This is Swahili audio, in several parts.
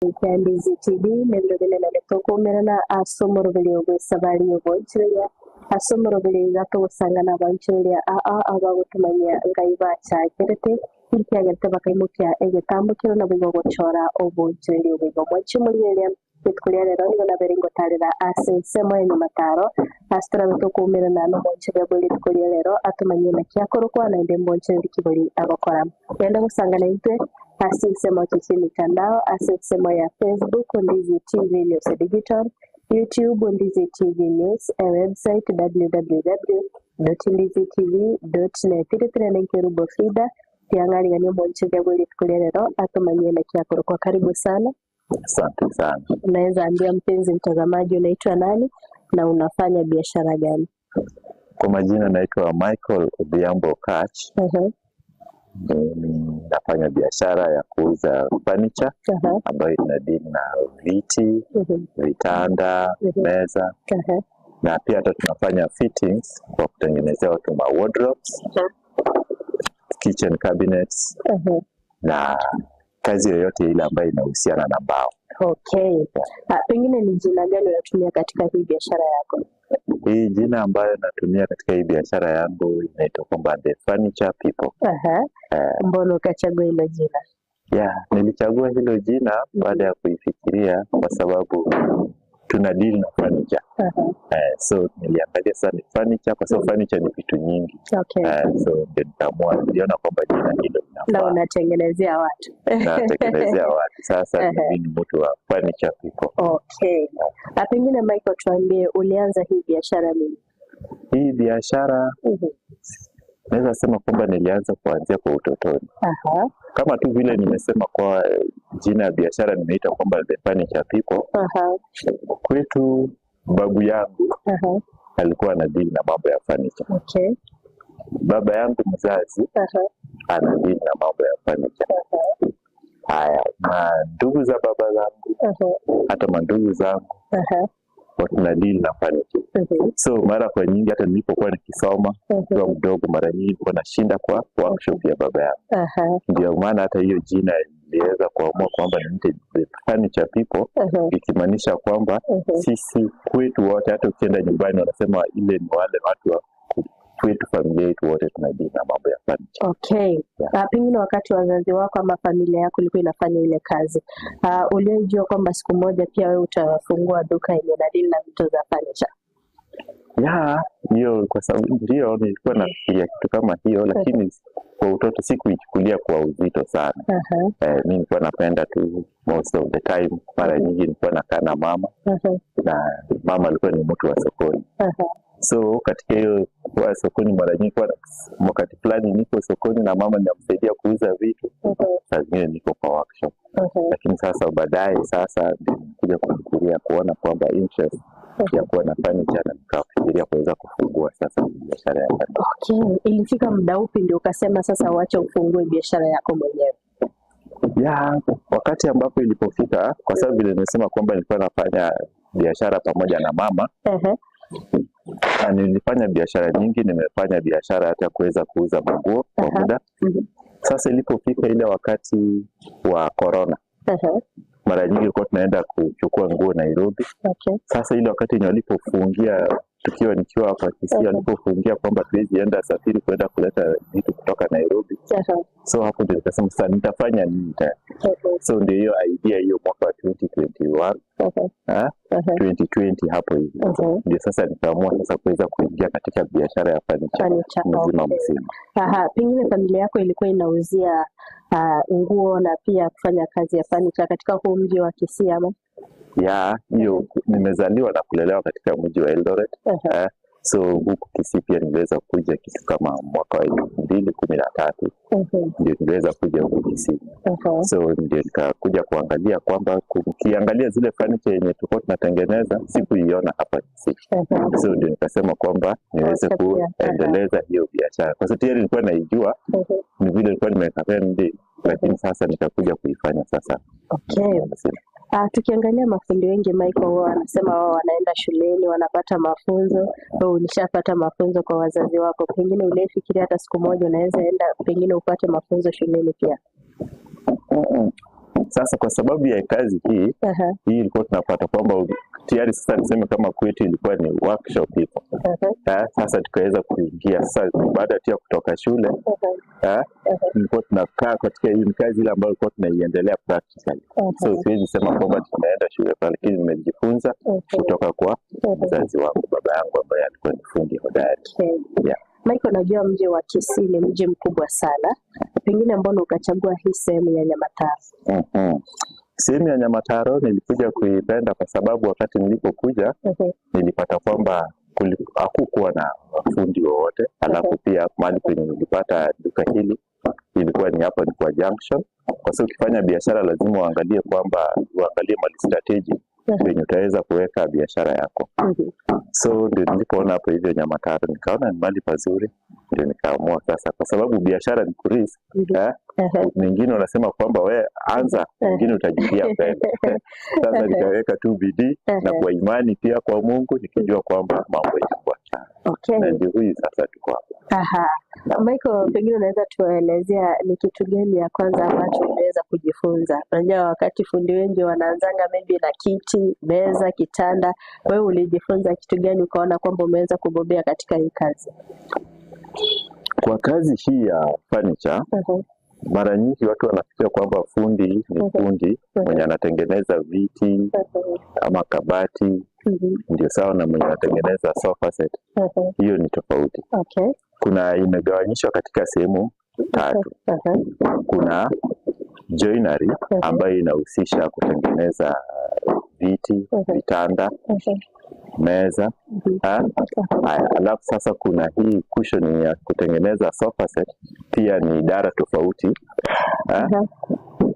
Kia Ndizi TV nendobele na tokumerana ase omoroberi ogwesabari ogoichereria ase omoroberi iga togosangana abaichereria aa abagotumanyia ngai bachakerete nkiagerete bakaimokia egetambo kero nabo igo gochora oboichereria oboigo mwanche omorigereria rituko ria rero nigo nabere ngotarera ase ensemo ya nyamataro ase torabe tokumerana na omoichereria bwa rituko ria rero atumanyie naki akorokwa naende mboichereria kibori agokora genda gosangana intwe ase ensemo chia mitandao ase ensemo ya Facebook Ndizi TV News Digital, YouTube Ndizi TV News, a website www.ndizitv.net. Iri nenkerubo Frida tiang'arigania omoncheria bwa rituko ria rero atumanyie naki akorokwa. Karibu sana. Asante sana. Unaweza ambia mpenzi mtazamaji unaitwa nani na unafanya biashara gani? Kwa majina naitwa Michael Odhiambo Kach. Mimi nafanya biashara ya kuuza furniture ambayo ina deal na viti, vitanda, meza na pia hata tunafanya fittings kwa kutengenezea watu ma wardrobes, kitchen cabinets na kazi yoyote ile ambayo inahusiana na mbao. Okay. Pengine ni jina gani unatumia katika hii biashara yako? Hii jina ambayo natumia katika hii biashara yangu inaitwa kwamba The Furniture People. Mbona ukachagua hilo jina? Yeah, nilichagua hilo jina baada ya kuifikiria kwa sababu tuna deal na furniture. So niliangalia sana ni furniture kwa sababu furniture ni vitu nyingi. So ndio nikaamua, niliona kwamba jina hilo Na linafaa. unatengenezea watu. Natengenezea watu. Sasa mimi ni mtu wa furniture people. Okay. Pengine Michael, tuambie ulianza hii biashara lini? Hii biashara naweza sema kwamba nilianza kuanzia kwa utotoni. Kama tu vile nimesema kwa jina ya biashara nimeita kwamba The Furniture People. Kwetu babu yangu alikuwa ana deal na mambo ya furniture. Baba yangu mzazi ana deal na mambo ya furniture. Haya, mandugu za baba zangu, hata mandugu zangu tuna deal na furniture. So mara kwa nyingi hata nilipokuwa nikisoma nikiwa mdogo, mara nyingi nilikuwa nashinda kwa workshop ya baba yangu. Ndio maana hata hiyo jina niliweza kuamua kwamba niite The Furniture People, ikimaanisha kwamba sisi kwetu wote, hata ukienda nyumbani wanasema ile ni wale watu wa kwetu, familia yetu wote tunadeal na mambo ya furniture. Okay. Yeah. Pengine wakati wazazi wako ama familia yako ilikuwa inafanya ile kazi, ulijua kwamba siku moja pia wewe utafungua duka yenye inadeal na vitu za furniture? Yeah, hiyo kwa sababu ndio nilikuwa nafikiria kitu kama hiyo, lakini kwa utoto sikuichukulia kwa uzito sana. Mi nilikuwa napenda tu most of the time, mara nyingi nilikuwa nakaa na mama na mama alikuwa ni mtu wa sokoni. So katika hiyo kuwa sokoni, mara nyingi kwa wakati fulani niko sokoni na mama ninamsaidia kuuza vitu, saa zingine niko kwa workshop. Lakini sasa baadaye sasa ndio nilikuja kufikiria kuona kwamba interest ya kuwa na furniture na nikafikiria kuweza kufungua sasa biashara ya furniture. Okay. Ilifika muda upi ndio ukasema sasa uache ufungue biashara yako mwenyewe? Ya, wakati ambapo ilipofika, kwa sababu vile nimesema kwamba nilikuwa nafanya biashara pamoja na mama na nilifanya biashara nyingi, nimefanya biashara hata kuweza kuuza manguo kwa muda. Sasa ilipofika ile wakati wa corona, mara nyingi tulikuwa tunaenda kuchukua nguo Nairobi. Sasa ile wakati yenye walipofungia, tukiwa nikiwa hapa Kisii, walipofungia kwamba tuwezi enda safiri kwenda kuleta vitu kutoka Nairobi. So hapo ndio nikasema sasa nitafanya nini tena? So ndio hiyo idea hiyo mwaka wa 2021, 2020 hapo hivi. Ndio sasa nikaamua sasa kuweza kuingia katika biashara ya furniture Furniture, mzima okay. mzima. Pengine familia yako ilikuwa inauzia nguo na pia kufanya kazi ya furniture katika huu mji wa Kisii ama? Ya, hiyo nimezaliwa na kulelewa katika mji wa Eldoret. So huku Kisii pia niliweza kuja kitu kama mwaka wa 2013 ndio niliweza kuja huku Kisii. So ndio nikakuja kuangalia kwamba ukiangalia zile furniture yenye tulikuwa tunatengeneza sikuiona hapa Kisii. So ndio nikasema kwamba niweze Wacha pia. kuendeleza hiyo biashara. Kwa sababu tayari nilikuwa naijua, ni vile nilikuwa nimeweka pembeni, lakini sasa nikakuja kuifanya sasa. Okay. Tukiangalia mafundi wengi Michael, wao wanasema wao wanaenda shuleni wanapata mafunzo. Wewe ulishapata mafunzo kwa wazazi wako, pengine ulifikiria hata siku moja unaweza enda pengine upate mafunzo shuleni pia? Sasa kwa sababu ya kazi hii, hii ilikuwa tunapata kwamba tayari sasa niseme kama kwetu ilikuwa ni workshop hivo. Sasa tukaweza kuingia sasa baada tu ya kutoka shule, tulikuwa tunakaa katika hii kazi ile ambayo tulikuwa tunaiendelea practically. So siwezi sema kwamba tumeenda shule pale, lakini nimejifunza kutoka kwa mzazi wangu, baba yangu ambaye alikuwa ni fundi hodari. Okay. Yeah. Michael, najua mji wa Kisii ni mji mkubwa sana, pengine mbona ukachagua hii sehemu ya Nyamataro? Sehemu ya Nyamataro nilikuja kuipenda kwa sababu wakati nilipokuja nilipata kwamba hakukuwa na mafundi wowote, alafu pia mahali penye nilipata duka hili ilikuwa ni hapa ni kwa junction, kwa sababu ukifanya biashara lazima uangalie kwamba uangalie mali strategy penye utaweza kuweka biashara yako. So ndio nilipoona hapo hivyo Nyamataro, nikaona ni mahali pazuri, ndio nikaamua sasa, kwa sababu biashara ni kurisk. Mengine unasema kwamba we anza, mengine utajitia mbele. Sasa nikaweka tu bidii na kwa imani pia kwa Mungu, nikijua kwamba mambo itakuwa sawa. Okay. Na ndio huyu sasa tuko hapa. Aha. Michael, pengine unaweza tuelezea ni kitu gani ya kwanza ambacho uliweza kujifunza? Unajua wakati fundi wengi wanaanzanga maybe na kiti, meza, kitanda. Wewe ulijifunza kitu gani ukaona kwamba umeweza kubobea katika hii kazi? Kwa kazi hii ya furniture, mara nyingi watu wanafikiria kwamba fundi ni fundi mwenye anatengeneza viti ama kabati, ndio sawa na mwenye anatengeneza sofa set. Hiyo ni tofauti. Okay. Kuna imegawanyishwa katika sehemu tatu. Kuna joinery ambayo inahusisha kutengeneza viti, vitanda, meza. Haya, alafu sasa kuna hii cushion ya kutengeneza sofa set, pia ni idara tofauti.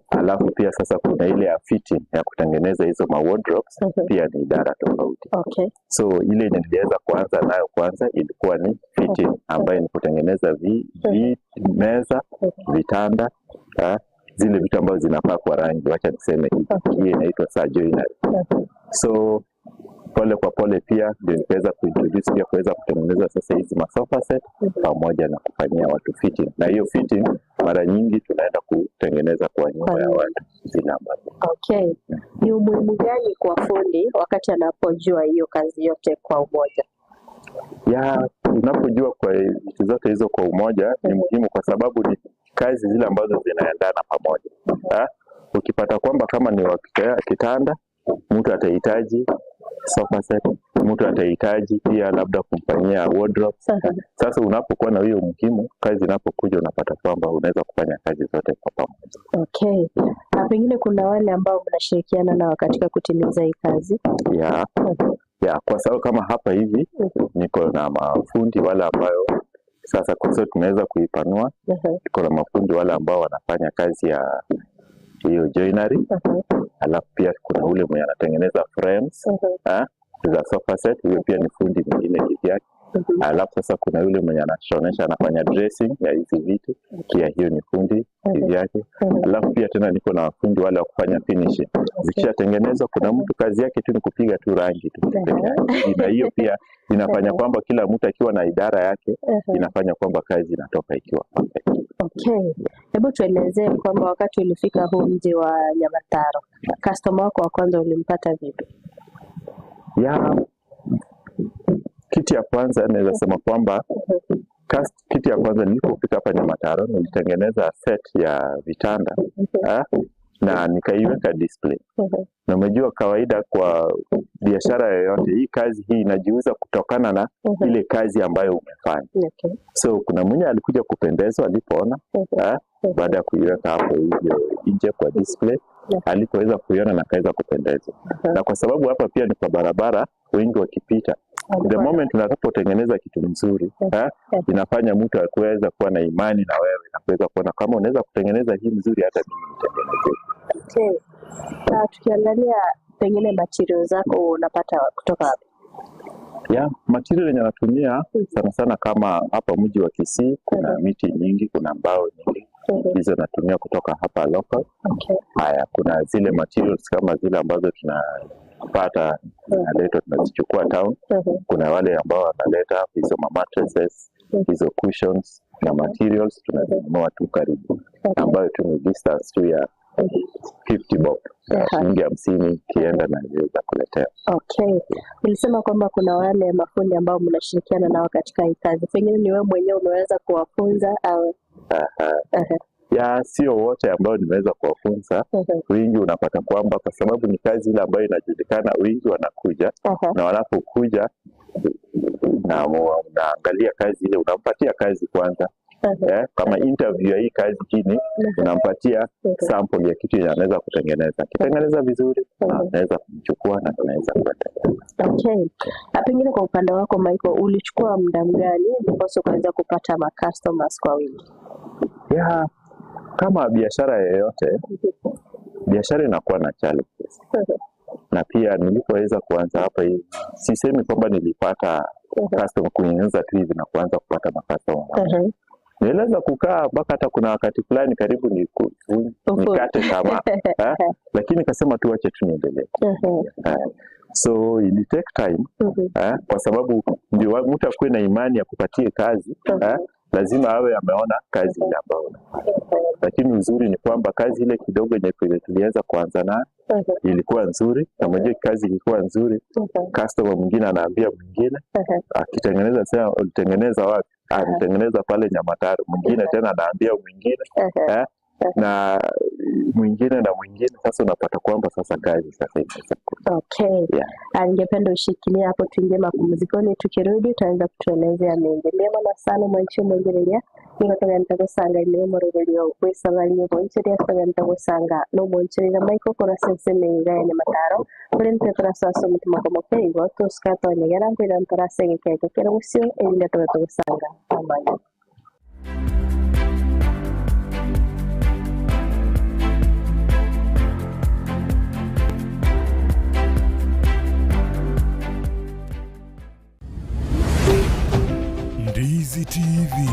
Alafu pia sasa kuna ile ya fitting ya kutengeneza hizo ma wardrobes, pia ni idara tofauti. Okay. So ile yenye niliweza kuanza nayo kwanza ilikuwa ni fitting, ambayo ni kutengeneza meza, vitanda, zile vitu ambazo zinapakwa kwa rangi, wacha niseme hivi. Hiyo inaitwa saa joinery. So pole kwa pole pia ndio nikaweza kuintroduce pia kuweza kutengeneza sasa hizi masofa set pamoja na kufanyia watu fitting. Na hiyo fitting mara nyingi tunaenda kutengeneza kwa nyumba ya watu zile ambazo. Okay. Ni umuhimu gani kwa fundi wakati anapojua hiyo kazi yote kwa umoja? Ya, unapojua kwa vitu zote hizo kwa umoja ni muhimu kwa sababu ni kazi zile ambazo zinaendana pamoja. Ukipata kwamba kama ni wa kitanda, mtu atahitaji sofa set, mtu atahitaji pia labda kumfanyia wardrobe. Sasa unapokuwa na hiyo muhimu, kazi inapokuja unapata kwamba unaweza kufanya kazi zote kwa pamoja. Okay. Na pengine kuna wale ambao mnashirikiana nao katika kutimiza hii kazi. Ya, kwa sababu kama hapa hivi niko na mafundi wale ambayo sasa kwa sababu tumeweza kuipanua, tuko na mafundi wale ambao wanafanya kazi ya hiyo joinery, alafu pia kuna ule mwenye anatengeneza frames za sofa set, huyo pia ni fundi mwingine kivyake. Alafu sasa kuna yule mwenye anashonesha, anafanya dressing ya hizi vitu, pia hiyo ni fundi kivyake. Alafu pia tena niko na wafundi wale wa kufanya finishing. Zikishatengenezwa, kuna mtu kazi yake tu ni kupiga tu rangi tu peke yake, na hiyo pia inafanya kwamba kila mtu akiwa na idara yake inafanya kwamba kazi inatoka ikiwa perfect. Okay. Hebu tuelezee kwamba wakati ulifika huu mji wa Nyamataro, customer wako wa kwanza ulimpata vipi? Ya, kitu ya kwanza naweza sema kwamba kitu ya kwanza nilipofika hapa Nyamataro nilitengeneza set ya vitanda na nikaiweka display. Na umejua kawaida kwa biashara yoyote hii kazi hii inajiuza kutokana na ile kazi ambayo umefanya. Okay. So kuna mwenye alikuja kupendezwa alipoona baada ya kuiweka hapo hivyo nje kwa display, alipoweza kuiona na akaweza kupendezwa. Na kwa sababu hapa pia ni kwa barabara, wengi wakipita, the moment unapotengeneza kitu mzuri inafanya mtu akuweza kuwa na imani na wewe na kuweza kuona kama unaweza kutengeneza hii mzuri, hata mimi nitengeneze. Okay. Tukiangalia pengine material zako unapata kutoka wapi? Ya, material yenye natumia sana sana kama hapa mji wa Kisii kuna miti nyingi, kuna mbao nyingi, hizo natumia kutoka hapa local. Okay. Haya, kuna zile materials kama zile ambazo tunapata zinaletwa, tunazichukua town. Kuna wale ambao wanaleta hizo ma mattresses, hizo cushions na materials tunazinunua tu karibu, ambayo tu ni distance tu ya 50 bob, shilingi 50 kienda na inaweza kuletea. Okay. Ulisema kwamba kuna wale mafundi ambao mnashirikiana nao katika hii kazi. Pengine ni wewe mwenyewe umeweza kuwafunza au? Ya, sio wote ambao nimeweza kuwafunza. Wengi unapata kwamba kwa sababu ni kazi ile ambayo inajulikana, wengi wanakuja na wanapokuja na unaangalia kazi ile, unampatia kazi kwanza. Kama interview ya hii kazi chini, unampatia sample ya kitu anaweza kutengeneza. Akitengeneza vizuri, anaweza kumchukua na anaweza kuendelea. Okay. Pengine kwa upande wako Michael, ulichukua muda gani ndiposa ukaanza kupata ma customers kwa wingi? Ya, kama biashara yoyote, biashara inakuwa na challenges. Na pia nilipoweza kuanza hapa hivi, sisemi kwamba nilipata customer kuanza tu hivi na kuanza kupata customer. Niliweza kukaa mpaka hata kuna wakati fulani karibu nikate tamaa, lakini nikasema tu acha tu niendelee. So it take time, kwa sababu ndio mtu akuwe na imani ya kupatie kazi, lazima awe ameona kazi ile ambayo. Lakini uzuri ni kwamba kazi ile kidogo yenye tulianza kuanza na ilikuwa nzuri, na mwenyewe kazi ilikuwa nzuri. Customer mwingine anaambia mwingine, akitengeneza sema ulitengeneza wapi? Alitengeneza pale Nyamataro. Mwingine tena anaambia mwingine, na mwingine na mwingine. Sasa unapata kwamba sasa kazi sasa inaweza. Okay. Yeah. Ningependa ushikilie hapo, tuingie mapumzikoni, tukirudi utaanza kutuelezea mengi. Mema sana mwanchi mwengereria nigataganta gusanga ime murugerio gwicabario mwanchiria tagantha gusanga no mwanchirira Michael kora senseme ya Nyamataro kuri nte turasaso mutima kwa mopeigo tusikatonyegera ngwira ntarasegekeke kero gucio inde tuge tugusanga amanya. Ndizi TV,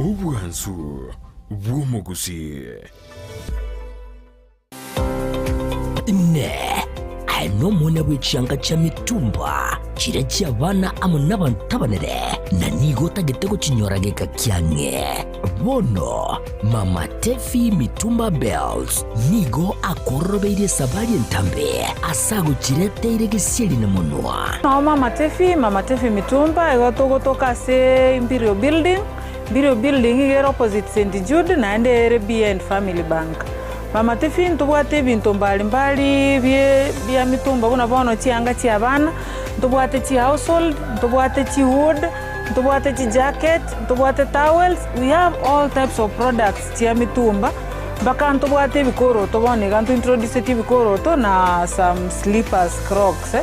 ubwansu bw'omugusi. Ne ano mona bw'ekyanga kya mitumba kira ky'abaana amo n'abantu na nigo tagete gukinyorageka kyange bono Mama Tefi Mitumba Bells nigo akorobeire sabari entambe asago kireteire gesieri na monwa. No, Mama Tefi Mitumba igotogotoka se Imperial Building. Imperial Building igero opposite St Jude na ende RBN Family Bank. Mama Tefi ntubwate ebintu mbalimbali bya mitumba buna bono chianga chia abana, ntubwate chi household, ntubwate chi wood, ntubwate chi jacket, ntubwate towels. We have all types of products chia mitumba. Mpaka ntubwate ebikoroto bono iga ntuintroduce ebikoroto na some slippers, crocs.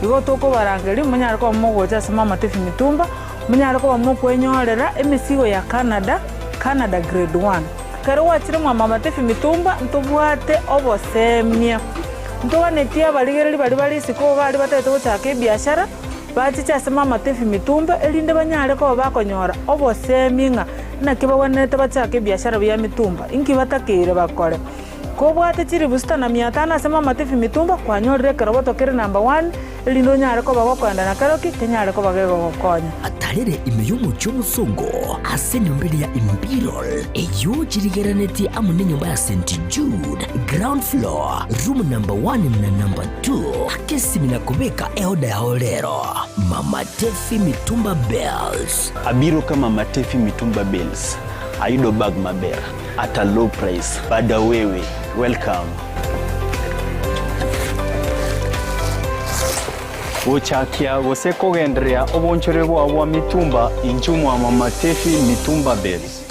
Igo tukobarangeri munyare koba mogocha ase Mama Tefi Mitumba, munyare koba mokwenyorera emisigo ya Canada, Canada grade 1. Kero wachire mwa Mama Tefi Mitumba ntubwate obosemia ntobanetia abarigereri bari bari isiko bari batete gochaka ebiashara bachiche ase Mama Tefi Mitumba erinde banyare koba bakonyora obosemi ng'a naki babwenerete bachake ebiashara bia mitumba inki batakeire bakore. Kobwate chiribu 6500 ase Mama Tefi Mitumba kwanyorire ekero botokere number 1 erinde onyare koba gokoenda na keroki kenyare koba gegogokonya. Atarere ime y'omuchi omusongo ase enyomba ya Imperial eyo chirigeraneti amo n'enyomba ya St Jude ground floor room number 1 na number 2 akesimi na kubeka eoda ya olero. Mama Tefi Mitumba Bells abiro kama Mama Tefi Mitumba Bells ayudo bag maber at a low price. Bada wewe, welcome. Gochakia gose kogenderea obonchore bwa mitumba inchumwa Mama Tefi Mitumba Bells.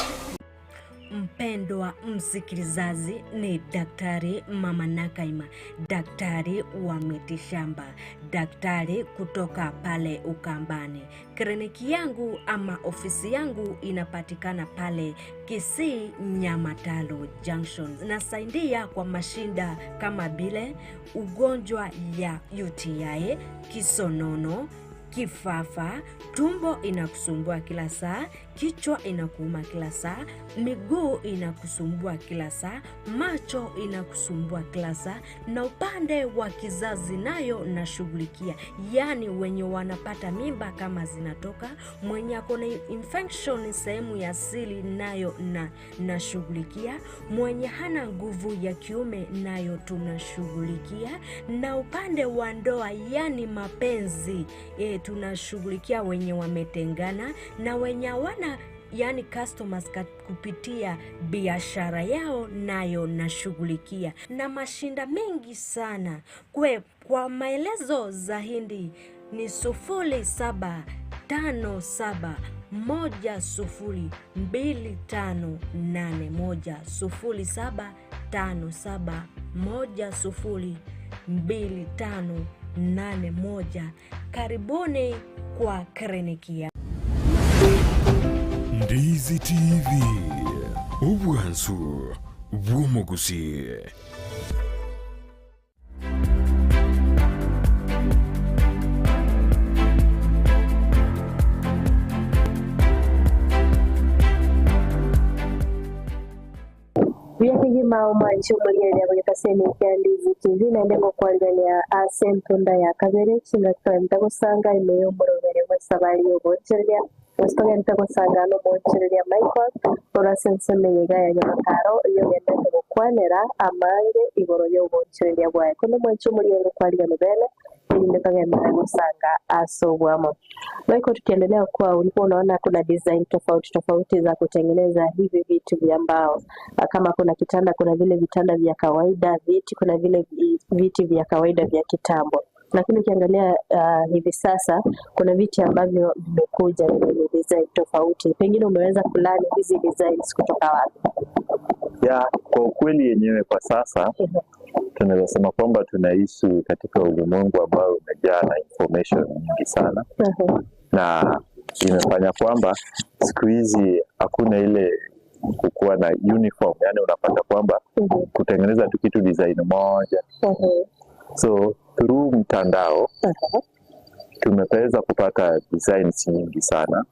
Mpendwa msikilizaji, ni Daktari Mama Nakaima, daktari wa mitishamba, daktari kutoka pale Ukambani. Kliniki yangu ama ofisi yangu inapatikana pale Kisii Nyamatalo Junction. Nasaidia kwa mashinda kama vile ugonjwa ya UTI, kisonono, kifafa, tumbo inakusumbua kila saa, kichwa inakuuma kila saa, miguu inakusumbua kila saa, macho inakusumbua kila saa, na upande wa kizazi nayo nashughulikia, yaani wenye wanapata mimba kama zinatoka, mwenye ako na infection sehemu ya asili nayo na nashughulikia, mwenye hana nguvu ya kiume nayo tunashughulikia, na upande wa ndoa yani mapenzi tunashughulikia wenye wametengana na wenye hawana yani customers kupitia biashara yao nayo nashughulikia, na mashinda mengi sana. Kwa maelezo zaidi ni 0757 102581, 0757 102581. Karibuni kwa kliniki ya Ndizi TV, obwansu bw'omugusi. Byakigima omwanchi omuligereria bwekasene kya Ndizi TV naende ngokwarigania ase entunda ya kabere chingakitogente gosanga ime y'omorobere bw'esabari y'obonchereria gositogente gosanga n'omwonchereria Michael orase ensemo eyeiga ya Nyamakaro ey'ogendete gokwanera amange igoro y'obonchereria bwaye. Kono omwanchi omuligereria ngokwarigania bene erinde togendere gosanga ase obwamo. Michael, tukiendelea kuwa ulikuwa unaona kuna design tofauti tofauti za kutengeneza hivi vitu vya mbao. Kama kuna kitanda, kuna vile vitanda vya kawaida, viti, kuna vile viti vya kawaida vya kitambo. Lakini ukiangalia hivi sasa kuna viti ambavyo vimekuja vyenye design tofauti. Pengine umeweza kulani hizi designs kutoka wapi? Ya, kwa ukweli yenyewe kwa sasa tunaweza sema kwamba tunaishi katika ulimwengu ambao umejaa na information nyingi sana, na imefanya kwamba siku hizi hakuna ile kukuwa na uniform, yani unapata kwamba kutengeneza tu kitu design moja. So through mtandao tumeweza kupata designs nyingi sana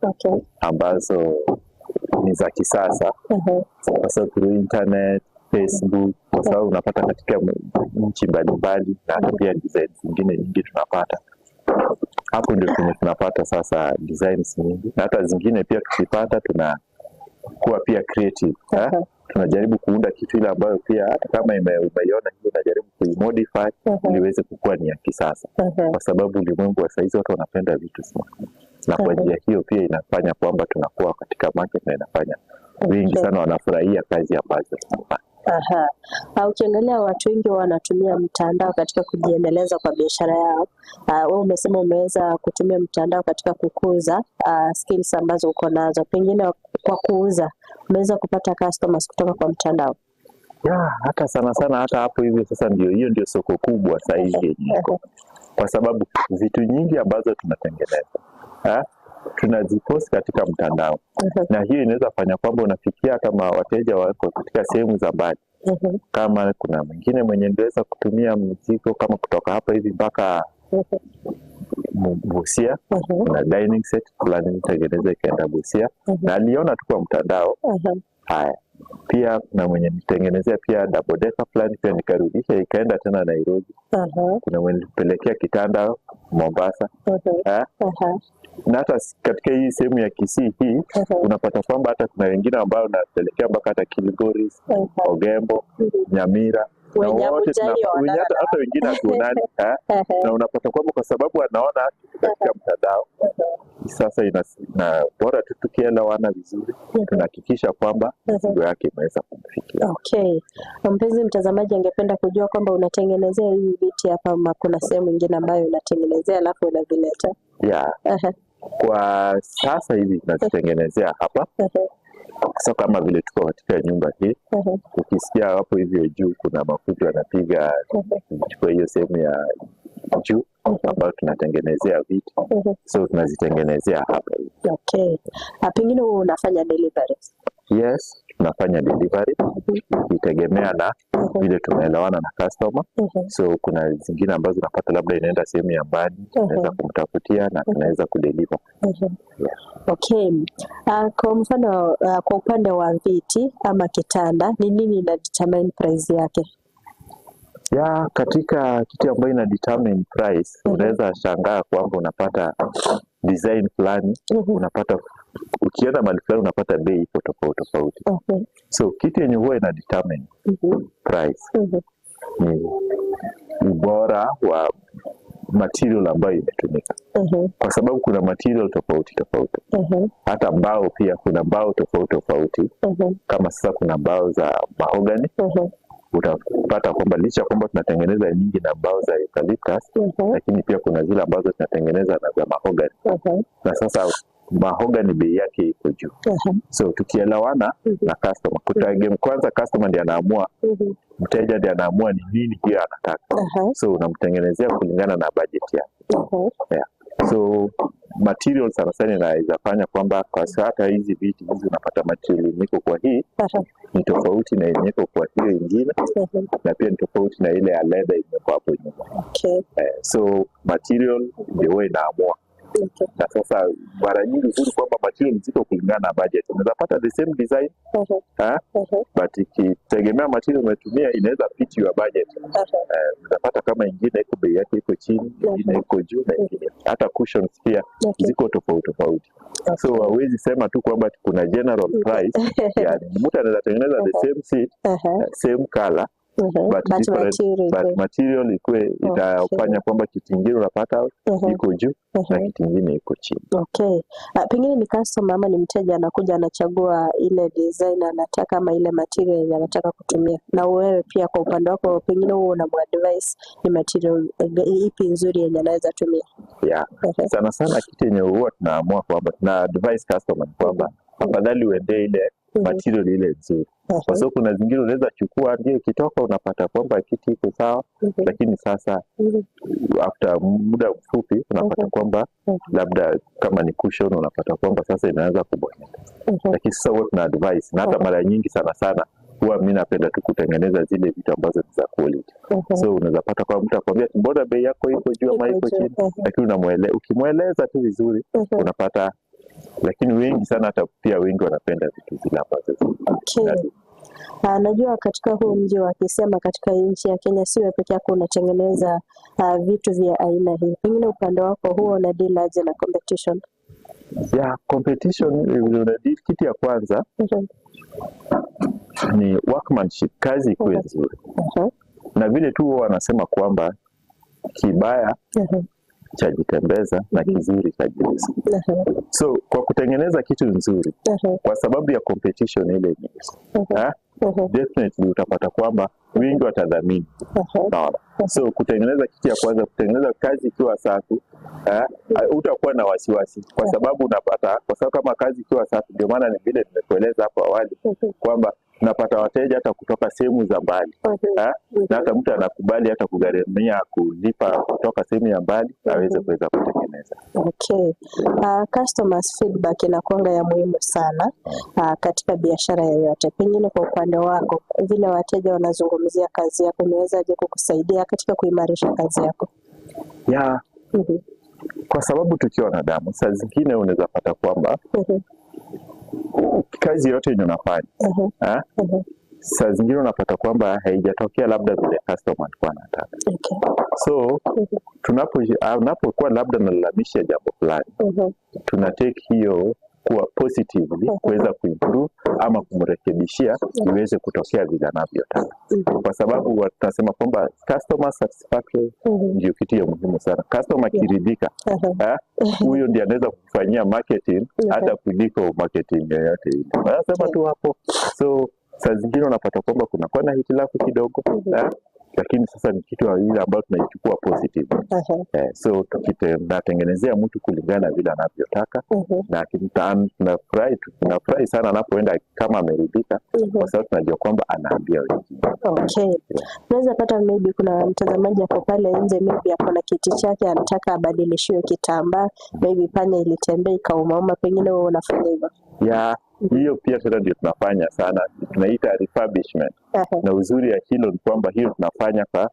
ambazo ni za kisasa. Sasa through internet, Facebook, kwa sababu unapata katika nchi mbalimbali, na hata pia designs zingine nyingi tunapata hapo, ndio tunapata sasa designs nyingi, na hata zingine pia tukipata tunakuwa pia creative Tunajaribu kuunda kitu ile ambayo pia hata kama umeiona hiyo, unajaribu kuimodify ili iweze kukua ni ya kisasa, kwa sababu ulimwengu wa saizi watu wanapenda vitu smart, na kwa njia hiyo pia inafanya kwamba tunakuwa katika market na inafanya wengi sana wanafurahia kazi ambazo tunafanya. Aha. Ukiangalia watu wengi wanatumia mtandao katika kujiendeleza kwa biashara yao. Wewe umesema umeweza kutumia mtandao katika kukuza skills ambazo uko nazo. Pengine kwa kuuza umeweza kupata customers kutoka kwa mtandao. Ya, hata sana sana hata hapo hivyo sasa ndio hiyo ndio soko kubwa sasa hivi yenye iko. Kwa sababu vitu nyingi ambazo tunatengeneza tunazipost katika mtandao, na hiyo inaweza fanya kwamba unafikia kama wateja wako katika sehemu za mbali. Kama kuna mwingine mwenye ndiweza kutumia mzigo kama kutoka hapa hivi mpaka Busia, kuna dining set fulani nitengeneza ikaenda Busia, na aliona tu kwa mtandao. Haya, pia kuna mwenye nitengenezea pia double decker fulani pia nikarudisha ikaenda tena Nairobi. Kuna mwenye nilipelekea kitanda Mombasa. Na hata katika hii sehemu ya Kisii hii unapata kwamba hata kuna wengine ambao napelekea mpaka hata Kilgoris, Ogembo, Nyamira, na wote hata wengine hatuonani. Na unapata kwamba kwa sababu anaona katika mtandao sasa ina bora tu tukielewana vizuri, tunahakikisha kwamba mzigo yake imeweza kumfikia. Okay. Mpenzi mtazamaji angependa kujua kwamba unatengenezea hivi viti hapa ama kuna sehemu nyingine ambayo unatengenezea alafu unavileta? Yeah. Kwa sasa hivi tunazitengenezea hapa. Sasa kama vile tuko katika nyumba hii, ukisikia hapo hivyo juu kuna mafundi wanapiga kwa hiyo sehemu ya juu ambayo tunatengenezea viti. So tunazitengenezea hapa. Okay. Pengine wewe unafanya deliveries? Yes, Tunafanya delivery ikitegemea na vile tumeelewana na customer. So kuna zingine ambazo unapata labda inaenda sehemu ya mbali, tunaweza kumtafutia na tunaweza kudeliver. Yeah. Okay. Kwa mfano kwa upande wa viti ama kitanda, ni nini ina determine price yake? Ya, katika kitu ambayo ina determine price, unaweza shangaa kwamba unapata design fulani, unapata ukienda mahali fulani unapata bei iko tofauti tofauti. So kitu yenye huwa ina determine price ni ubora wa material ambayo imetumika, kwa sababu kuna material tofauti tofauti. Hata mbao pia kuna mbao tofauti tofauti. Kama sasa kuna mbao za mahogany, utapata kwamba licha kwamba tunatengeneza nyingi na mbao za eucalyptus, lakini pia kuna zile ambazo tunatengeneza na za mahogany, na sasa mahogany bei yake iko juu. So tukielewana na customer, kwanza customer ndiye anaamua, mteja ndiye anaamua ni nini hiyo anataka. So unamtengenezea kulingana na budget yake. Yeah. So material sana sana inaweza fanya kwamba kwa hata hizi viti hizi unapata material iko kwa hii ni tofauti na yenye iko kwa hiyo ingine, na pia ni tofauti na ile ya leather iko hapo nyuma. So material ndio huwa inaamua. Na sasa mara nyingi uzuri kwamba material ziko kulingana na budget. Unaweza pata the same design, but ikitegemea material umetumia inaweza fit your budget. Unapata kama ingine iko bei yake iko chini, ingine iko juu, na ingine hata cushions pia ziko tofauti tofauti. So hawezi sema tu kwamba kuna general price. Yani mtu anaweza tengeneza the same seat, same color, but different, but material ikuwe itafanya kwamba kitu kingine unapata iko juu na kitu kingine iko chini. Okay. Pengine ni customer ama ni mteja anakuja anachagua ile design anataka ama ile material yenye anataka kutumia, na wewe pia kwa upande wako pengine wewe unamuadvise ni material ipi nzuri yenye anaweza tumia. Yeah. Sana sana kitu yenye huwa tunaamua kwamba tuna advise customer kwamba afadhali uende ile material ile nzuri, kwa sababu kuna zingine unaweza chukua ndio ikitoka unapata kwamba kiti iko sawa, lakini sasa after muda mfupi unapata kwamba labda kama ni cushion unapata kwamba sasa inaanza kubonyeka. Lakini sasa huwa tuna advise, na hata mara nyingi sana sana huwa mimi napenda tu kutengeneza zile vitu ambazo ni za quality. So unaweza pata kwa mtu akwambia mbona bei yako iko juu ama iko chini, lakini ukimweleza tu vizuri unapata. Lakini wengi sana hata pia wengi wanapenda vitu zile ambazo. Okay. Najua katika huu mji wa Kisii, katika nchi ya Kenya, si wewe peke yako unatengeneza vitu vya aina hii. Pengine upande wako huo una deal aje na competition? Yeah, competition una deal, kitu ya kwanza ni workmanship, kazi ikuwe nzuri. Na vile tu wanasema kwamba kibaya chajitembeza na kizuri chajiuza. So kwa kutengeneza kitu nzuri, kwa sababu ya competition ile nyingi, definitely utapata kwamba wengi watadhamini. Naona. So kutengeneza kitu ya kwanza, kutengeneza kazi ikiwa safi, utakuwa na wasiwasi kwa sababu unapata, kwa sababu kama kazi ikiwa safi, ndio maana ni vile nimekueleza hapo awali kwamba unapata wateja hata kutoka sehemu za mbali, na hata mtu anakubali hata kugharamia kulipa kutoka sehemu ya mbali aweze kuweza kutengeneza. Okay. Customers feedback inakuanga ya muhimu sana katika biashara yoyote. Pengine kwa upande wako, vile wateja wanazungumzia kazi yako, imewezaje kukusaidia katika kuimarisha kazi yako? Ya, kwa sababu tukiwa wanadamu, saa zingine unaweza pata kwamba kazi yote yenye unafanya, saa zingine unapata kwamba haijatokea labda vile customer alikuwa anataka. So unapokuwa labda unalalamisha jambo fulani, tuna take hiyo kuwa positively kuweza kuimprove ama kumrekebishia iweze kutokea vile anavyotaka, kwa sababu tunasema kwamba customer satisfaction ndio kitu ya muhimu sana. Customer akiridhika, huyo ndiye anaweza kufanyia marketing hata kuliko marketing yoyote ile. Wanasema tu hapo. So saa zingine unapata kwamba kuna kuwa na hitilafu kidogo, lakini sasa ni kitu ile ambayo tunaichukua positive. So tunatengenezea mtu kulingana na vile anavyotaka, na tunafurahi sana anapoenda kama ameridhika, kwa sababu tunajua kwamba anaambia wengine. Okay. Unaweza pata maybe kuna mtazamaji hapo pale nje, maybe hapo na kiti chake anataka abadilishiwe kitambaa, maybe panya ilitembea ikaumauma, pengine wewe unafanya hivyo? Ya hiyo pia tena ndio tunafanya sana, tunaita refurbishment. Na uzuri ya hilo ni kwamba hiyo tunafanya kwa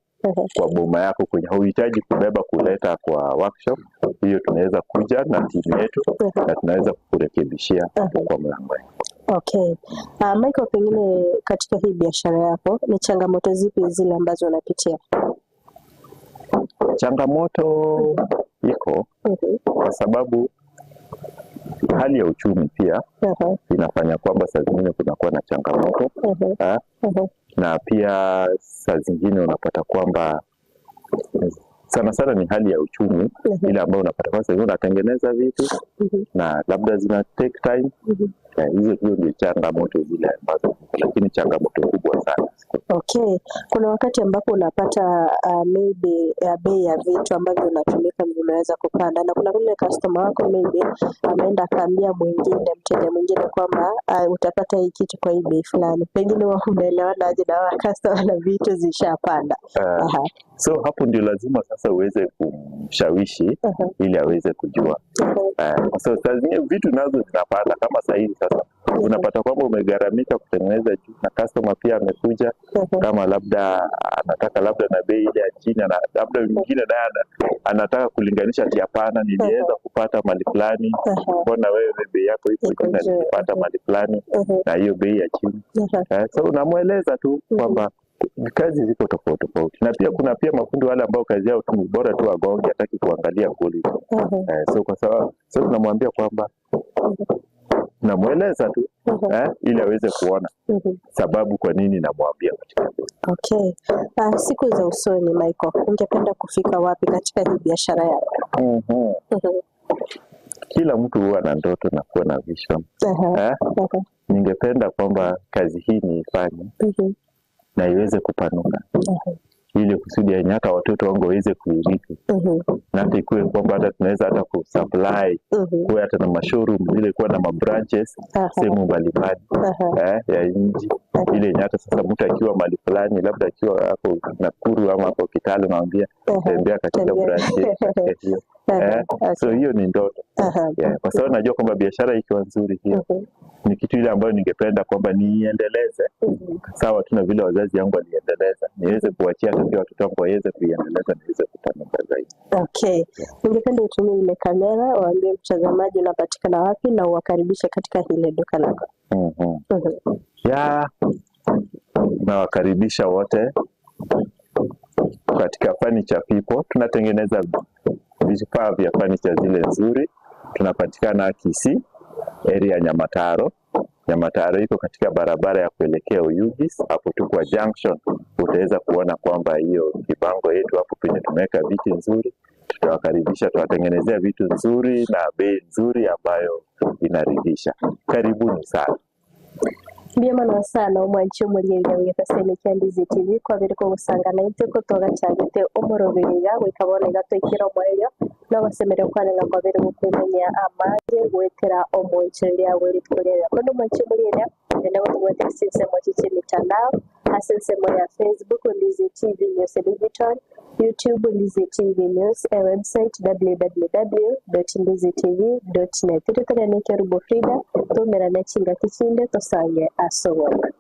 boma yako kwenye hauhitaji kubeba kuleta kwa workshop. Hiyo tunaweza kuja na timu yetu na tunaweza kukurekebishia hapo kwa mlango. Okay. Michael, pengine katika hii biashara yako ni changamoto zipi zile ambazo unapitia? Changamoto iko kwa sababu hali ya uchumi pia inafanya kwamba saa zingine kunakuwa na changamoto na pia saa zingine unapata kwamba sana sana ni hali ya uchumi ile ambayo unapata kwamba saa zingine unatengeneza vitu na labda zina take time. Hizo ndio changamoto zile ambazo, lakini changamoto kubwa sana. Okay. Kuna wakati ambapo unapata maybe bei ya vitu ambavyo unatumika vimeweza kupanda, na kuna ule customer wako maybe ameenda akaambia mwingine, mteja mwingine kwamba utapata hii kitu kwa hii bei fulani, pengine wao unaelewana aje na wao customer na vitu zishapanda? So hapo ndio lazima sasa uweze kumshawishi ili aweze kujua. So saa zingine vitu nazo zinapanda kama saa hizi sasa unapata kwamba umegharamika kutengeneza juu na customer pia amekuja kama labda anataka labda na bei ile ya chini, na labda mwingine naye anataka kulinganisha ati hapana, niliweza kupata mali fulani, mbona wewe bei yako iko juu na nilipata mali fulani na hiyo bei ya chini. So unamweleza tu kwamba kazi ziko tofauti tofauti, na pia kuna pia mafundi wale ambao kazi yao tu ni bora tu wagonge, hataki kuangalia quality. So kwa sababu so tunamwambia kwamba namweleza tu ili aweze kuona sababu kwa nini namwambia. Okay. Siku za usoni Michael, ungependa kufika wapi katika hii biashara yako? Kila mtu huwa na ndoto na kuwa na vision. Ningependa kwamba kazi hii niifanye na iweze kupanuka ili kusudi hata watoto wangu waweze kuirithi na hata ikuwe kwamba hata tunaweza hata kusupply kuwe hata na mashowroom ile kuwa na mabranches sehemu mbalimbali ya nchi ile yenye hata sasa mtu akiwa mahali fulani labda akiwa hapo Nakuru ama hapo Kitale, naambia tembea katika branch hiyo. So hiyo ni ndoto. Kwa sababu najua kwamba biashara ikiwa nzuri hiyo ni kitu ile ambayo ningependa kwamba niiendeleze sawa tu na vile wazazi wangu waliendeleza, niweze kuachia hata pia watoto wangu waweze kuiendeleza, niweze kupanuka zaidi. Okay. Ningependa utumie ile kamera waambie mtazamaji unapatikana wapi na uwakaribishe katika hile duka lako. Ya, nawakaribisha wote katika Furniture People. Tunatengeneza vifaa vya furniture zile nzuri. Tunapatikana Kisii, area ya Nyamataro. Nyamataro iko katika barabara ya kuelekea Oyugis, hapo tu kwa junction utaweza kuona kwamba hiyo kibango yetu hapo penye tumeweka viti nzuri. Tutawakaribisha, tutawatengenezea vitu nzuri na bei nzuri ambayo inaridhisha. Karibuni sana. Mbiamano sana omwanchi omorieria wigethasene kia Ndizi TV kwabire kogosangana intwe kotwagachagete omoroberiga goika bono iga twaikire omwerio nogosemere kwanenga kwabire gokwemenya amanje gwetera omwanchereria gwerituko riaria kondo omwanchi omorieria ende gotobwate ase ensemo chiche mitandao ase ensemo ya Facebook Ndizi TV News Digital, YouTube Ndizi TV News, e website www.ndizitv.net. Ritare ne Kerubo Frida tumerane chingaki chinde tosange asogora.